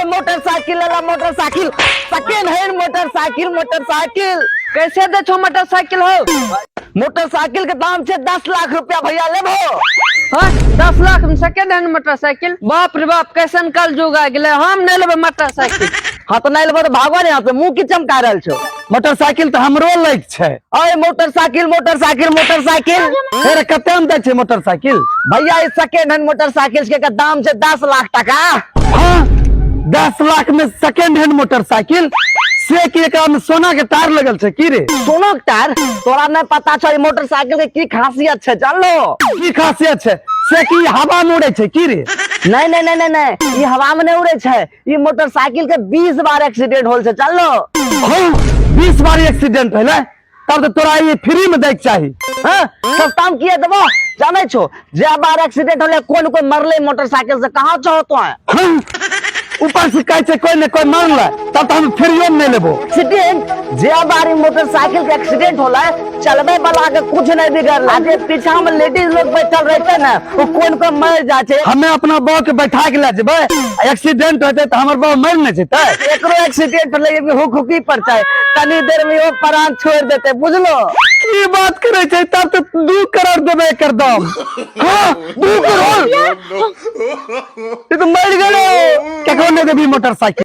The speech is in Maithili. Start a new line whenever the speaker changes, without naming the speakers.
मोटरसाइकिल लेला, motorcycle, second hand motorcycle, motorcycle.
कैसे दे छो मोटरसाइकिल हो?
मोटरसाइकिल के दाम छै 10 लाख रुपया भैया, लेबो?
हाँ, 10 लाख में सेकेंड हैंड मोटरसाइकिल? बाप रे बाप, कैसन कल जुग आ गेलै। हम नहीं लेबै मोटरसाइकिल।
हाँ तो नहीं लेबो तो भागो ने यहाँ से, मुंह की चमका रहल छो?
मोटरसाइकिल तऽ हमरो लैक छै।
अरे मोटरसाइकिल, मोटरसाइकिल, मोटरसाइकिल।
हे रे, कते में दै छै मोटरसाइकिल?
भैया, ई सेकेंड हैंड मोटरसाइकिल के दाम छै 10 लाख टका।
हाँ, 10 लाख में सेकेंड हैंड मोटरसाइकिल? से की एकरा में सोना के तार लगल छै की रे?
सोना के तार? तोरा नहीं पता छौ ई मोटरसाइकिल के की खासियत छै, जानलो?
की खासियत छै? से की हवा में उड़े छै की रे?
नहीं नहीं नहीं नहीं नहीं, ई हवा में नहीं उड़े छै। ई मोटरसाइकिल के 20 बार एक्सीडेंट होल छै, जानलो?
हाँ, 20 बार एक्सीडेंट भेलै, तब तो तोरा ई फ्री में दैके चाही।
हाँ, सस्ता में किया देबो? जानै छो, जे बार एक्सीडेंट होले कोन कोई मरले मोटरसाइकिल से, कहाँ छो तो?
हाँ, ऊपर से कहै छै कोई ने कोई मरले, तब तो हम फ्रीओ में नहीं लेबो।
एक्सीडेंट जे बार ई मोटरसाइकिल के एक्सीडेंट होला, चलबे वाला के कुछ नहीं बिगड़ला, आ जे पीछा में लेडीज लोग बैठल रहते ना, वो कोन कोई मर जा छै।
हमें अपना बहू के बैठा के ले जेबै, एक्सीडेंट होते तऽ हमर बहू मरि नहि जेतै?
एकरो एक्सीडेंट होले कि हुक हुकी पर छै, तनी देर में यो प्राण छोड़ देते, बुझलो?
की बात करे छै? तब तो 2 करोड़ देबै एकर दाम। हाँ, 2 करोड़? ई तो मरि गेलो, केकरो नहि देबी मोटरसाइकिल।